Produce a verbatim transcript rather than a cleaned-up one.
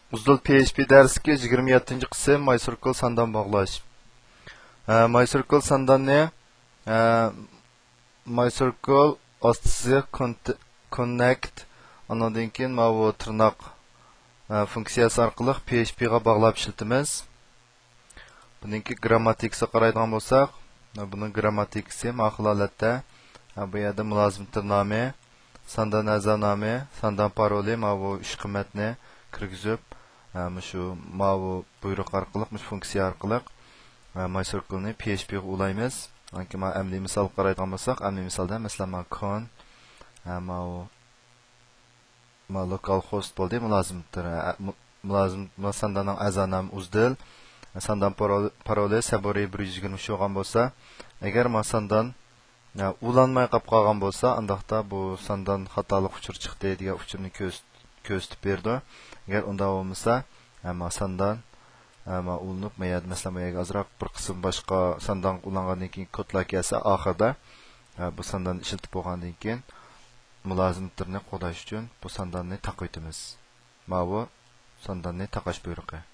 ئۇزدۇل پي ئېچ پى دەرسلىكى يىگىرمە يەتتىنچى قىسىم، ماي سىركل ساندان باغلاش. ھە، ماي سىركل سانداننى، ھە، ماي سىركل ئاستىسى كونت-، كوننېكت، ئاندىن كېيىن ماۋۇ تىرناق، ھە، فۇنكسىيەسى ئارقىلىق پي ئېچ پىغا باغلاپ ئىشلىتىمىز. بۇنىڭكى گىرامماتىكىسىغا قارايدىغان بولساق، بۇنىڭ گىرامماتىكىسى ماقۇل ھالەتتە. بۇ يەردە مۇلازىمەتتىن نامى، ساندان ئەزا نامى، ساندان پارولى، ماۋۇ ئۈچ قىممەتنى كىرگۈزۈپ، مۇشۇ ماۋۇ بۇيرۇق ئارقىلىق، مۇشۇ فۇنكسىيە ئارقىلىق ماي سىركلنى پي ئېچ پىغا ئۇلايمىز. ئانكى ما ئەمەلىي مىسالغا قارايدىغان بولساق، ئەمەلىي مىسالدا، مەسىلەن، ما كون، ماۋۇ ما لوكال خوست بولدى، مۇلازىمەتتۇر. ئە، مۇ-، مۇلازىم، ما سانداننىڭ ئەزا نامى ئۇزدىل، ساندان پارول-، پارولى سەبۇرى بىر يۈز يىگىرمە ئۈچ بولغان بولسا، ئەگەر ما ساندان، ئە، ئۇلانماي قاپ قالغان بولسا، ئانداقتا بۇ ساندان خاتالىق ئۇچۇرى چىقتى دېگەن ئۇچۇرنى كۆرس-، كۆرسىتىپ بېرىدۇ. ئەگەر ئۇنداق بولمىسا، ئە، ما ساندان، ئە، ما ئۇلىنىپ، ما يەردە، مەسىلەن، ما يەرگە ئازراق بىر قىسىم باشقا ساندانغا ئۇلانغاندىن كېيىن كودلار كەلسە، ئاخىردا، ئە، بۇ سانداننى ئىشلىتىپ بولغاندىن كېيىن مۇلازىمەتلىرىنى قوغداش ئۈچۈن بۇ سانداننى تاقىۋېتىمىز. ماۋۇ سانداننى تاقاش بۇيرۇقى.